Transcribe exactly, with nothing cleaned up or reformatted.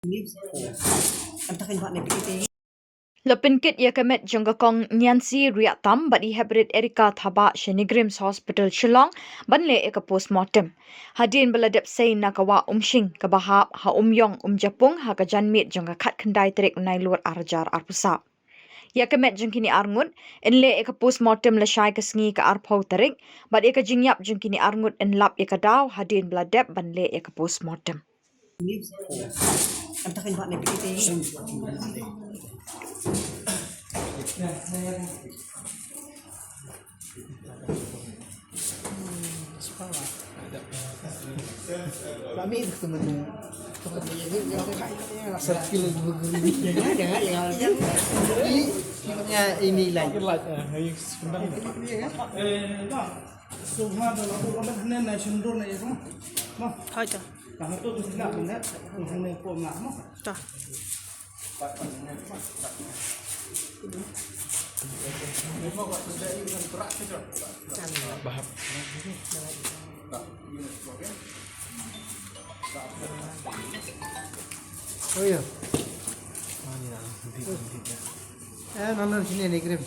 La pynkit ïa ka met jong ka Kong Nyansi Riahtam bad i heprit Erika Thabah sha NEIGRIHMS Hospital Shillong ban leh ïa ka postmortem. Hadien ba la dep sei na ka wah Umshing kaba hap ha Umïong Umjapung ha ka janmiet jong ka khatkhyndai tarik u Nailur arhajar arphew saw. Ïa ka met jong kine arngut yn leh ïa ka postmortem lashai ka sngi ka arphew tarik bad ïa ka jingïap jong kine arngut yn lap ïa ka daw hadien ba la dep ban leh ïa ka postmortem. Kami itu teman. Satu kilo dua kilo. Jangan, jangan, jangan. Ini, ini, ini lagi. Lagi, eh, yang sebentar. Eh, dah. So, ha, dah lalu, lalu, hanya nak sendur nak, ya, kan? Nah. Hai, dah. Dah, tu, tu, nak, nak. Hanya kau nak, nah. Dah. Oh, iya. Eh, nonton sini nih, Krim.